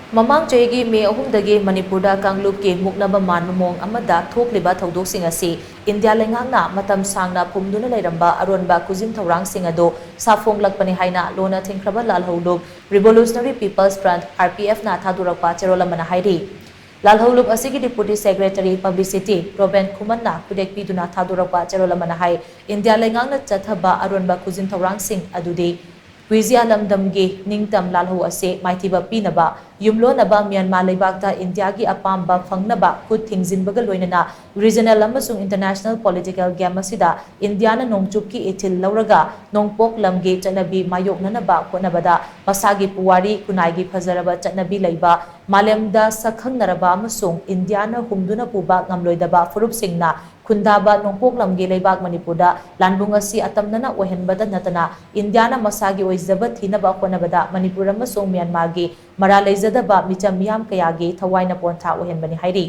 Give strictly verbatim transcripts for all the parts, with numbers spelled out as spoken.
ꯃꯃꯥꯡ ꯆꯍꯤꯒꯤ ꯃꯦ ꯑꯍꯨꯝꯗꯒꯤ ꯃꯅꯤꯄꯨꯔꯗ ꯀꯥꯡꯂꯨꯞꯀꯤ ꯃꯨꯛꯅꯕ ꯃꯥꯟꯕ ꯃꯑꯣꯡ ꯑꯃꯗ ꯊꯣꯛꯂꯤꯕ ꯊꯧꯗꯣꯛꯁꯤꯡ ꯑꯁꯤ ꯏꯟꯗꯤꯌꯥ ꯂꯩꯉꯥꯛꯅ ꯃꯇꯝ ꯁꯥꯡꯅ ꯐꯨꯝꯗꯨꯅ ꯂꯩꯔꯝꯕ ꯑꯔꯣꯟꯕ ꯈꯨꯖꯤꯟ ꯊꯧꯔꯥꯡꯁꯤꯡ ꯑꯗꯨ ꯁꯥꯐꯣꯡꯂꯛꯄꯅꯤ ꯍꯥꯏꯅ ꯂꯣꯟꯅ ꯊꯤꯡꯈ꯭ꯔꯕ ꯂꯥꯜꯍꯧꯂꯨꯞ Revolutionary People's Front, R P F, ꯅ ꯊꯥꯗꯣꯔꯛꯄ ꯆꯦꯔꯣꯜ ꯑꯃꯅ ꯍꯥꯏꯔꯤ꯫ ꯂꯥꯜꯍꯧꯂꯨꯞ ꯑꯁꯤꯒꯤ Deputy Secretary Publicity ꯔꯣꯕꯦꯟ ꯈꯨꯃꯟꯅ ꯈꯨꯗꯦꯛ ꯄꯤꯗꯨꯅ ꯊꯥꯗꯣꯔꯛꯄ ꯆꯦꯔꯣꯜ ꯑꯃꯅ ꯍꯥꯏ, ꯏꯟꯗꯤꯌꯥ ꯂꯩꯉꯥꯛꯅ ꯆꯠꯊꯕ ꯑꯔꯣꯟꯕ ꯈꯨꯖꯤꯟ ꯊꯧꯔꯥꯡꯁꯤꯡ ꯑꯗꯨꯗꯤ ꯀꯨꯏꯖꯤꯌꯥ ꯂꯝꯗꯝꯒꯤ ꯅꯤꯡꯇꯝ ꯂꯥꯜꯍꯧ ꯑꯁꯤ ꯃꯥꯏꯊꯤꯕ ꯄꯤꯅꯕ, ꯌꯨꯝꯂꯣꯟꯅꯕ ꯃ꯭ꯌꯥꯟꯃꯥꯔ ꯂꯩꯕꯥꯛꯇ ꯏꯟꯗꯤꯌꯥꯒꯤ ꯑꯄꯥꯝꯕ ꯐꯪꯅꯕ ꯈꯨꯠ ꯊꯤꯡꯖꯤꯟꯕꯒ ꯂꯣꯏꯅꯅ regional ꯑꯃꯁꯨꯡ international political game ꯑꯁꯤꯗ ꯏꯟꯗꯤꯌꯥꯅ ꯅꯣꯡꯆꯨꯞꯀꯤ ꯏꯊꯤꯜ ꯂꯧꯔꯒ ꯅꯣꯡꯄꯣꯛ ꯂꯝꯒꯤ ꯆꯠꯅꯕꯤ ꯃꯥꯌꯣꯛꯅꯅꯕ ꯍꯣꯠꯅꯕꯗ ꯃꯁꯥꯒꯤ ꯄꯨꯋꯥꯔꯤ ꯈꯨꯟꯅꯥꯏꯒꯤ ꯐꯖꯔꯕ ꯆꯠꯅꯕꯤ ꯂꯩꯕ, ꯃꯥꯂꯦꯝꯗ ꯁꯛꯈꯪꯅꯔꯕ ꯑꯃꯁꯨꯡ ꯏꯟꯗꯤꯌꯥꯅ ꯍꯨꯝꯗꯨꯅ ꯄꯨꯕ ꯉꯝꯂꯣꯏꯗꯕ ꯐꯨꯔꯨꯞꯁꯤꯡꯅ ꯈꯨꯟꯗꯥꯕ ꯅꯣꯡꯄꯣꯛ ꯂꯝꯒꯤ ꯂꯩꯕꯥꯛ ꯃꯅꯤꯄꯨꯔꯗ ꯂꯥꯟꯕꯨꯡ ꯑꯁꯤ ꯑꯇꯝꯅꯅ ꯑꯣꯏꯍꯟꯕꯗ ꯅꯠꯇꯅ ꯏꯟꯗꯤꯌꯥꯅ ꯃꯁꯥꯒꯤ ꯑꯣꯏꯖꯕ ꯊꯤꯅꯕ ꯍꯣꯠꯅꯕꯗ ꯃꯅꯤꯄꯨꯔ ꯑꯃꯁꯨꯡ ꯃ꯭ꯌꯥꯟꯃꯥꯔꯒꯤ ꯃꯔꯥꯜ ꯂꯩꯖꯗꯕ ꯃꯤꯆꯝ ꯃꯤꯌꯥꯝ ꯀꯌꯥꯒꯤ ꯊꯋꯥꯏꯅ ꯄꯣꯟꯊꯥ ꯑꯣꯏꯍꯟꯕꯅꯤ ꯍꯥꯏꯔꯤ꯫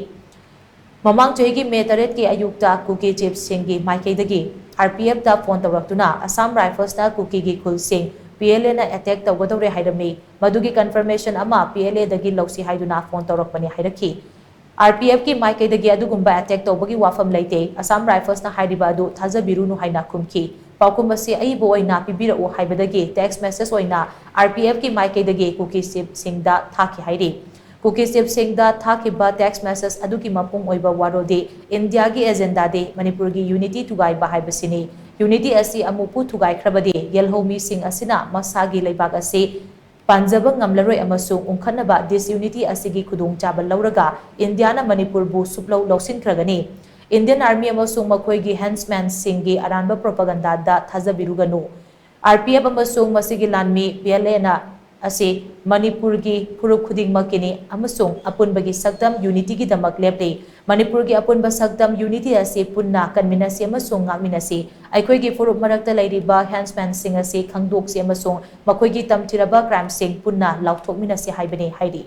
ꯃꯃꯥꯡ ꯆꯍꯤꯒꯤ ꯃꯦ ꯇꯔꯦꯠꯀꯤ ꯑꯌꯨꯛꯇ ꯀꯨꯀꯤ ꯆꯤꯐꯁꯤꯡꯒꯤ ꯃꯥꯏꯀꯩꯗꯒꯤ R P F ꯇ ꯐꯣꯟ ꯇꯧꯔꯛꯇꯨꯅ ꯑꯁꯥꯝ ꯔꯥꯏꯐꯜꯁꯅ ꯀꯨꯀꯤꯒꯤ ꯈꯨꯜꯁꯤꯡ P L A ꯅ attack ꯇꯧꯒꯗꯧꯔꯦ ꯍꯥꯏꯔꯝꯃꯤ꯫ ꯃꯗꯨꯒꯤ confirmation ꯑꯃ P L A ꯗꯒꯤ ꯂꯧꯁꯤ ꯍꯥꯏꯗꯨꯅ ꯐꯣꯟ ꯇꯧꯔꯛꯄꯅꯤ ꯍꯥꯏꯔꯛꯈꯤ꯫ R P F ꯀꯤ ꯃꯥꯏꯀꯩꯗꯒꯤ ꯑꯗꯨꯒꯨꯝꯕ attack ꯇꯧꯕꯒꯤ ꯋꯥꯐꯝ ꯂꯩꯇꯦ꯫ ꯑꯁꯥꯝ ꯔꯥꯏꯐꯜꯁꯅ ꯍꯥꯏꯔꯤꯕ ꯑꯗꯨ ꯊꯥꯖꯕꯤꯔꯨꯅꯨ ꯍꯥꯏꯅ ꯈꯨꯝꯈꯤ꯫ ꯄꯥꯎꯈꯨꯝ ꯑꯁꯤ ꯑꯏꯕ ꯑꯣꯏꯅ ꯄꯤꯕꯤꯔꯛꯎ ꯍꯥꯏꯕꯗꯒꯤ text message ꯑꯣꯏꯅ R P F ꯀꯤ ꯃꯥꯏꯀꯩꯗꯒꯤ ꯀꯨꯀꯤ ꯆꯤꯐꯁꯤꯡꯗ ꯊꯥꯈꯤ ꯍꯥꯏꯔꯤ꯫ ꯀꯨꯀꯤ ꯆꯤꯐꯁꯤꯡꯗ ꯊꯥꯈꯤꯕ text message ꯑꯗꯨꯒꯤ ꯃꯄꯨꯡ ꯑꯣꯏꯕ ꯋꯥꯔꯣꯜꯗꯤ ꯏꯟꯗꯤꯌꯥꯒꯤ ꯑꯦꯖꯦꯟꯗꯥꯗꯤ ꯃꯅꯤꯄꯨꯔꯒꯤ unity ꯊꯨꯒꯥꯏꯕ ꯍꯥꯏꯕꯁꯤꯅꯤ꯫ Unity ꯑꯁꯤ ꯑꯃꯨꯛꯄꯨ ꯊꯨꯒꯥꯏꯈ꯭ꯔꯕꯗꯤ ꯌꯦꯜꯍꯧ ꯃꯤꯁꯤꯡ ꯑꯁꯤꯅ ꯃꯁꯥꯒꯤ ꯂꯩꯕꯥꯛ ꯑꯁꯤ ꯄꯥꯟꯖꯕ ꯉꯝꯂꯔꯣꯏ ꯑꯃꯁꯨꯡ ꯎꯪꯈꯠꯅꯕ disunity ꯑꯁꯤꯒꯤ ꯈꯨꯗꯣꯡꯆꯥꯕ ꯂꯧꯔꯒ ꯏꯟꯗꯤꯌꯥꯅ ꯃꯅꯤꯄꯨꯔꯕꯨ ꯁꯨꯞꯂꯧ ꯂꯧꯁꯤꯟꯈ꯭ꯔꯒꯅꯤ꯫ Indian Army ꯑꯃꯁꯨꯡ ꯃꯈꯣꯏꯒꯤ henchmenꯁꯤꯡꯒꯤ ꯑꯔꯥꯟꯕ propagandaꯗ ꯊꯥꯖꯕꯤꯔꯨꯒꯅꯨ꯫ R P F ꯑꯃꯁꯨꯡ ꯃꯁꯤꯒꯤ ꯂꯥꯟꯃꯤ P L A ꯅ ꯑꯁꯤ ꯃꯅꯤꯄꯨꯔꯒꯤ ꯐꯨꯔꯨꯞ ꯈꯨꯗꯤꯡꯃꯛꯀꯤꯅꯤ ꯑꯃꯁꯨꯡ ꯑꯄꯨꯟꯕꯒꯤ ꯁꯛꯇꯝ unityꯒꯤꯗꯃꯛ ꯂꯦꯞꯂꯤ꯫ ꯃꯅꯤꯄꯨꯔꯒꯤ ꯑꯄꯨꯟꯕ ꯁꯛꯇꯝ unity ꯑꯁꯤ ꯄꯨꯟꯅ ꯀꯟꯃꯤꯟꯅꯁꯤ ꯑꯃꯁꯨꯡ ꯉꯥꯛꯃꯤꯟꯅꯁꯤ꯫ ꯑꯩꯈꯣꯏꯒꯤ ꯐꯨꯔꯨꯞ ꯃꯔꯛꯇ ꯂꯩꯔꯤꯕ henchmenꯁꯤꯡ ꯑꯁꯤ ꯈꯪꯗꯣꯛꯁꯤ ꯑꯃꯁꯨꯡ ꯃꯈꯣꯏꯒꯤ ꯇꯝꯊꯤꯔꯕ crimeꯁꯤꯡ ꯄꯨꯟꯅ ꯂꯥꯎꯊꯣꯛꯃꯤꯟꯅꯁꯤ ꯍꯥꯏꯕꯅꯤ ꯍꯥꯏꯔꯤ꯫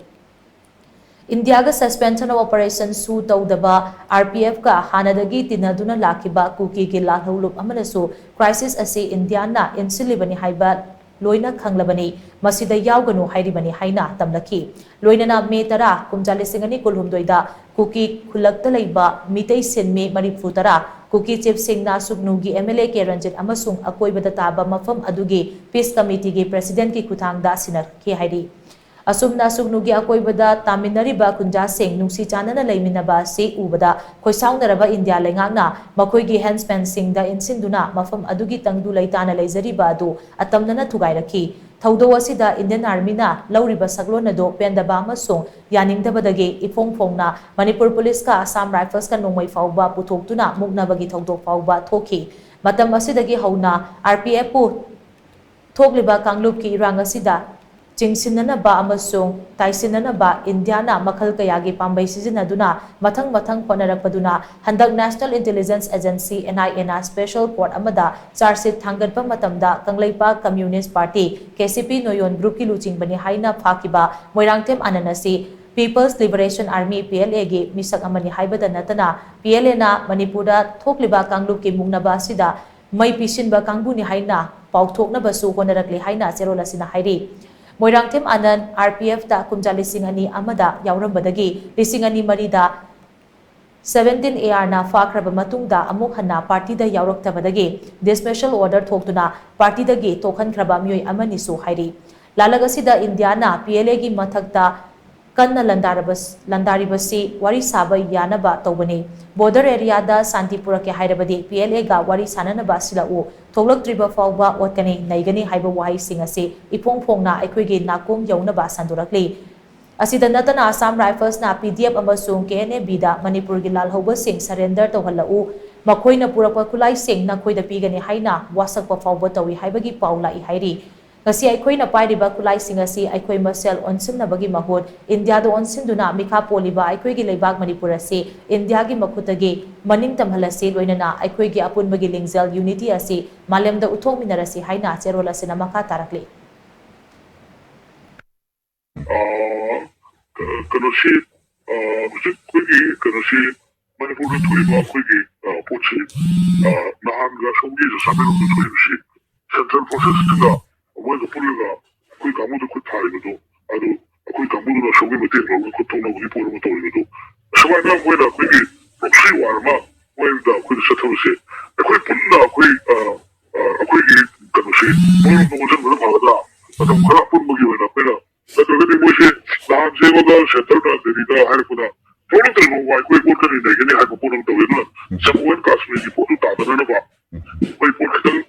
ꯏꯟꯗꯤꯌꯥꯒ suspension of operation ꯁꯨ ꯇꯧꯗꯕ R P F ꯀ ꯍꯥꯟꯅꯗꯒꯤ ꯇꯤꯟꯅꯗꯨꯅ ꯂꯥꯛꯈꯤꯕ ꯀꯨꯀꯤꯒꯤ ꯂꯥꯜꯍꯧꯂꯨꯞ ꯑꯃꯅꯁꯨ crisis ꯑꯁꯤ ꯏꯟꯗꯤꯌꯥꯅ ꯏꯟꯁꯤꯜꯂꯤꯕꯅꯤ ꯍꯥꯏꯕ ꯂꯣꯏꯅ ꯈꯪꯂꯕꯅꯤ, ꯃꯁꯤꯗ ꯌꯥꯎꯒꯅꯨ ꯍꯥꯏꯔꯤꯕꯅꯤ ꯍꯥꯏꯅ ꯇꯝꯂꯛꯈꯤ꯫ ꯂꯣꯏꯅꯅ ꯃꯦ ꯇꯔꯥ, ꯀꯨꯝꯖꯥ ꯂꯤꯁꯤꯡ ꯑꯅꯤ ꯀꯨꯟꯍꯨꯝꯗꯣꯏꯗ ꯀꯨꯀꯤ ꯈꯨꯜꯂꯛꯇ ꯂꯩꯕ ꯃꯤꯇꯩ ꯁꯤꯟꯃꯤ ꯃꯔꯤꯐꯨ ꯇꯔꯥ ꯀꯨꯀꯤ ꯆꯤꯐꯁꯤꯡꯅ ꯁꯨꯛꯅꯨꯒꯤ M L A K Ranjit ꯑꯃꯁꯨꯡ ꯑꯀꯣꯏꯕꯗ ꯇꯥꯕ ꯃꯐꯝ ꯑꯗꯨꯒꯤ ꯄꯤꯁ ꯀꯃꯤꯇꯤꯒꯤ ꯄ꯭ꯔꯦꯁꯤꯗꯦꯟꯠꯀꯤ ꯈꯨꯠꯊꯥꯡꯗ ꯁꯤꯟꯅꯈꯤ ꯍꯥꯏꯔꯤ꯫ ꯑꯁꯨꯝꯅ ꯁꯨꯛꯅꯨꯒꯤ ꯑꯀꯣꯏꯕꯗ ꯇꯥꯃꯤꯟꯅꯔꯤꯕ ꯈꯨꯟꯖꯥꯁꯤꯡ ꯅꯨꯡꯁꯤ ꯆꯥꯟꯅꯅ ꯂꯩꯃꯤꯟꯅꯕ ꯑꯁꯤ ꯎꯕꯗ ꯈꯣꯏꯁꯥꯎꯅꯔꯕ ꯏꯟꯗꯤꯌꯥ ꯂꯩꯉꯥꯛꯅ ꯃꯈꯣꯏꯒꯤ ꯍꯦꯟꯁꯃꯦꯟꯁꯤꯡꯗ ꯏꯟꯁꯤꯟꯗꯨꯅ ꯃꯐꯝ ꯑꯗꯨꯒꯤ ꯇꯪꯗꯨ ꯂꯩꯇꯥꯅ ꯂꯩꯖꯔꯤꯕ ꯑꯗꯨ ꯑꯇꯝꯅꯅ ꯊꯨꯒꯥꯏꯔꯛꯈꯤ꯫ ꯊꯧꯗꯣꯛ ꯑꯁꯤꯗ ꯏꯟꯗꯤꯌꯟ ꯑꯥꯔꯃꯤꯅ ꯂꯧꯔꯤꯕ ꯁꯛꯂꯣꯟ ꯑꯗꯨ ꯄꯦꯟꯗꯕ ꯑꯃꯁꯨꯡ ꯌꯥꯅꯤꯡꯗꯕꯗꯒꯤ ꯏꯐꯣꯡ ꯐꯣꯡꯅ ꯃꯅꯤꯄꯨꯔ ꯄꯨꯂꯤꯁꯀ ꯑꯁꯥꯝ ꯔꯥꯏꯐꯜꯁꯀ ꯅꯣꯡꯃꯩ ꯐꯥꯎꯕ ꯄꯨꯊꯣꯛꯇꯨꯅ ꯃꯨꯛꯅꯕꯒꯤ ꯊꯧꯗꯣꯛ ꯐꯥꯎꯕ ꯊꯣꯛꯈꯤ꯫ ꯃꯇꯝ ꯑꯁꯤꯗꯒꯤ ꯍꯧꯅ ꯑꯥꯔ ꯄꯤ ꯑꯦꯐꯄꯨ ꯊꯣꯛꯂꯤꯕ ꯀꯥꯡꯂꯨꯞꯀꯤ ꯏꯔꯥꯡ ꯑꯁꯤꯗ ꯆꯤꯡꯁꯤꯟꯅꯅꯕ ꯑꯃꯁꯨꯡ ꯇꯥꯏꯁꯤꯟꯅꯅꯕ ꯏꯟꯗꯤꯌꯥꯅ ꯃꯈꯜ ꯀꯌꯥꯒꯤ ꯄꯥꯝꯕꯩ ꯁꯤꯖꯤꯟꯅꯗꯨꯅ ꯃꯊꯪ ꯃꯊꯪ ꯍꯣꯠꯅꯔꯛꯄꯗꯨꯅ ꯍꯟꯗꯛ National Intelligence Agency, N I A, ꯅ special court ꯑꯃꯗ charge sheet ꯊꯥꯡꯒꯠꯄ ꯃꯇꯝꯗ Kangleipak Communist Party, K C P, ꯅꯣꯌꯣꯟ group ꯀꯤ ꯂꯨꯆꯤꯡꯕꯅꯤ ꯍꯥꯏꯅ ꯐꯥꯈꯤꯕ ꯃꯣꯏꯔꯥꯡꯊꯦꯝ ꯑꯥꯅꯟ ꯑꯁꯤ People's Liberation Army, P L A ꯒꯤ ꯃꯤꯁꯛ ꯑꯃꯅꯤ ꯍꯥꯏꯕꯗ ꯅꯠꯇꯅ P L A ꯅ ꯃꯅꯤꯄꯨꯔꯗ ꯊꯣꯛꯂꯤꯕ ꯀꯥꯡꯂꯨꯞꯀꯤ ꯃꯨꯛꯅꯕ ꯑꯁꯤꯗ ꯃꯩ ꯄꯤꯁꯤꯟꯕ ꯀꯥꯡꯕꯨꯅꯤ ꯍꯥꯏꯅ ꯄꯥꯎꯊꯣꯛꯅꯕꯁꯨ ꯍꯣꯠꯅꯔꯛꯂꯤ ꯍꯥꯏꯅ ꯆꯦꯔꯣꯜ ꯑꯁꯤꯅ ꯍꯥꯏꯔꯤ꯫ ꯃꯣꯏꯔꯥꯡꯊꯦꯝ ꯑꯥꯅꯟ R P F ꯇ ꯀꯨꯝꯖꯥ ꯂꯤꯁꯤꯡ ꯑꯅꯤ ꯑꯃꯗ ꯌꯥꯎꯔꯝꯕꯗꯒꯤ ꯂꯤꯁꯤꯡ ꯑꯅꯤ ꯃꯔꯤꯗ seventeen A R ꯅ ꯐꯥꯈ꯭ꯔꯕ ꯃꯇꯨꯡꯗ ꯑꯃꯨꯛ ꯍꯟꯅ party ꯗ ꯌꯥꯎꯔꯛꯇꯕꯗꯒꯤ dismissal order ꯊꯣꯛꯇꯨꯅ party ꯗꯒꯤ ꯇꯣꯛꯍꯟꯈ꯭ꯔꯕ ꯃꯤꯑꯣꯏ ꯑꯃꯅꯤꯁꯨ ꯍꯥꯏꯔꯤ꯫ ꯂꯥꯂꯛ ꯑꯁꯤꯗ ꯏꯟꯗꯤꯌꯥꯅ P L A ꯒꯤ ꯃꯊꯛꯇ ꯀꯟꯅ ꯂꯥꯟꯗꯥꯔꯕ-, ꯂꯥꯟꯗꯥꯔꯤꯕꯁꯤ ꯋꯥꯔꯤ ꯁꯥꯕ ꯌꯥꯅꯕ ꯇꯧꯕꯅꯤ꯫ Border area ꯗ ꯁꯥꯟꯇꯤ ꯄꯨꯔꯛꯀꯦ ꯍꯥꯏꯔꯕꯗꯤ P L A ꯒ ꯋꯥꯔꯤ ꯁꯥꯅꯅꯕ ꯁꯤꯜꯂꯛꯎ꯫ ꯊꯣꯛꯂꯛꯇ꯭ꯔꯤꯕ ꯐꯥꯎꯕ ꯑꯣꯠꯀꯅꯤ, ꯅꯩꯒꯅꯤ ꯍꯥꯏꯕ ꯋꯥꯍꯩꯁꯤꯡ ꯑꯁꯤ ꯏꯐꯣꯡ ꯐꯣꯡꯅ ꯑꯩꯈꯣꯏꯒꯤ ꯅꯥꯀꯣꯡ ꯌꯧꯅꯕ ꯁꯟꯗꯣꯔꯛꯂꯤ꯫ ꯑꯁꯤꯗ ꯅꯠꯇꯅ ꯑꯁꯥꯝ ꯔꯥꯏꯐꯜꯁꯅ P D F ꯑꯃꯁꯨꯡ K N A B ꯗ ꯃꯅꯤꯄꯨꯔꯒꯤ ꯂꯥꯜꯍꯧꯕꯁꯤꯡ surrender ꯇꯧꯍꯜꯂꯛꯎ, ꯃꯈꯣꯏꯅ ꯄꯨꯔꯛꯄ ꯈꯨꯠꯂꯥꯏꯁꯤꯡ ꯅꯈꯣꯏꯗ ꯄꯤꯒꯅꯤ ꯍꯥꯏꯅ ꯋꯥꯁꯛꯄ ꯐꯥꯎꯕ ꯇꯧꯏ ꯍꯥꯏꯕꯒꯤ ꯄꯥꯎ ꯂꯥꯛꯏ ꯍꯥꯏꯔꯤ꯫ ꯉꯁꯤ ꯑꯩꯈꯣꯏꯅ ꯄꯥꯏꯔꯤꯕ ꯈꯨꯠꯂꯥꯏꯁꯤꯡ ꯑꯁꯤ ꯑꯩꯈꯣꯏ ꯃꯁꯦꯜ ꯑꯣꯟꯁꯤꯟꯅꯕꯒꯤ ꯃꯍꯨꯠ ꯏꯟꯗꯤꯌꯥꯗ ꯑꯣꯟꯁꯤꯟꯗꯨꯅ ꯃꯤꯈꯥ ꯄꯣꯜꯂꯤꯕ ꯑꯩꯈꯣꯏꯒꯤ ꯂꯩꯕꯥꯛ ꯃꯅꯤꯄꯨꯔ ꯑꯁꯤ ꯏꯟꯗꯤꯌꯥꯒꯤ ꯃꯈꯨꯠꯇꯒꯤ ꯃꯅꯤꯡ ꯇꯝꯍꯜꯂꯁꯤ, ꯂꯣꯏꯅꯅ ꯑꯩꯈꯣꯏꯒꯤ ꯑꯄꯨꯟꯕꯒꯤ ꯂꯤꯡꯖꯦꯜ unity ꯑꯁꯤ ꯃꯥꯂꯦꯝꯗ ꯎꯠꯊꯣꯛꯃꯤꯟꯅꯔꯁꯤ ꯍꯥꯏꯅ ꯆꯦꯔꯣꯜ ꯑꯁꯤꯅ ꯃꯈꯥ ꯇꯥꯔꯛꯂꯤ꯫ ꯑ, ꯀꯩꯅꯣꯁꯤ, ꯑ, ꯍꯧꯖꯤꯛ ꯑꯩꯈꯣꯏꯒꯤ ꯀꯩꯅꯣꯁꯤ ꯃꯅꯤꯄꯨꯔꯗ ꯊꯣꯛꯏꯕ ꯑꯩꯈꯣꯏꯒꯤ, ꯑ, ꯄꯣꯠꯁꯤ, ꯑ, ꯅꯍꯥꯟꯒ ꯑꯁꯣꯝꯒꯤ ꯆꯥꯟꯗꯦꯜꯂꯣꯝꯗ ꯊꯣꯛꯏꯕꯁꯤ central forcesꯁꯤꯡꯒ ꯃꯣꯏꯒ ꯄꯨꯜꯂꯒ ꯑꯩꯈꯣꯏ ꯀꯥꯡꯕꯨꯗ ꯈꯨꯠ ꯊꯥꯔꯤꯕꯗꯣ, ꯑꯗꯨ ꯑꯩꯈꯣꯏ ꯀꯥꯡꯕꯨꯗꯨꯅ ꯑꯁꯣꯝꯒꯤ ꯃꯇꯦꯡ ꯂꯧꯔꯒ ꯈꯨꯠ ꯊꯣꯛꯅꯕꯒꯤ ꯄꯣꯠ ꯑꯃ ꯇꯧꯔꯤꯕꯗꯣ, ꯑꯁꯨꯃꯥꯏꯅ ꯃꯣꯏꯅ ꯑꯩꯈꯣꯏꯒꯤ proxy war ꯑꯃ ꯃꯣꯏꯗ ꯑꯩꯈꯣꯏꯅ ꯆꯠꯊꯕꯁꯦ, ꯑꯩꯈꯣꯏ ꯄꯨꯟꯅ ꯑꯩꯈꯣꯏ ꯑ, ꯑ, ꯑꯩꯈꯣꯏꯒꯤ ꯀꯩꯅꯣꯁꯦ ꯃꯣꯏꯔꯣꯝꯗ ꯑꯣꯟꯁꯤꯟꯕꯅ ꯐꯒꯗ꯭ꯔꯥ? ꯃꯇꯝ ꯈꯔ ꯑꯄꯨꯟꯕꯒꯤ ꯑꯣꯏꯅ ꯑꯩꯈꯣꯏꯅ, ꯅꯠꯇ꯭ꯔꯒꯗꯤ ꯃꯣꯏꯁꯦ ꯅꯍꯥꯟꯁꯦ ꯑꯩꯉꯣꯟꯗ centreꯅ ꯗꯦꯜꯂꯤꯗ ꯍꯥꯏꯔꯛꯄꯗ ꯊꯣꯛꯂꯛꯇ꯭ꯔꯤꯕ ꯋꯥꯏ ꯑꯩꯈꯣꯏ ꯄꯣꯠ ꯀꯔꯤ ꯂꯩꯒꯅꯤ ꯍꯥꯏꯕ ꯄꯣꯠ ꯑꯃ ꯇꯧꯋꯦ꯫ ꯑꯗꯨꯅ ꯖꯝꯃꯨ ꯑꯦꯟ ꯀꯥꯁꯃꯤꯔꯒꯤ ꯄꯣꯠꯇꯨ ꯇꯥꯗꯅꯅꯕ ꯑꯩꯈꯣꯏ ꯄꯣꯠ ꯈꯤꯇꯪ